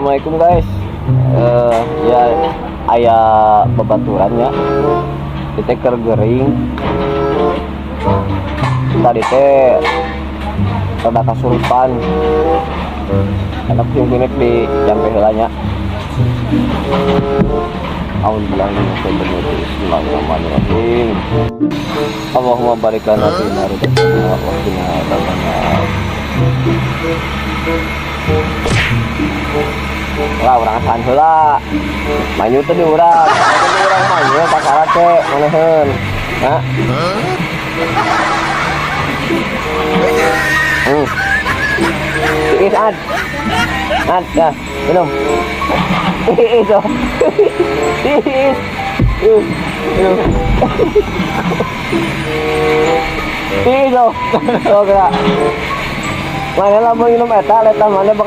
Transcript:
Assalamualaikum, guys. Ya, aya babaturan nya. Kita keur gering. Tadi teh rada kasurupan. Anak yung pinik di jampe heula nya. A'udzubillahi. Bismillahirrahmanirrahim. Allahumma barik lana fi ma razaqtana wa qina adzabannar. Lah, urang asahan heula. Manyu teh di urang. Di urang manyu kakara teh maneheun. Nah. Tiis, Ad. Ad, ya, minum. Tiis, oh. Tiis. Minum. Tiis, oh. Oh, gerak. Mana lah mau minum eta, eta mana bakal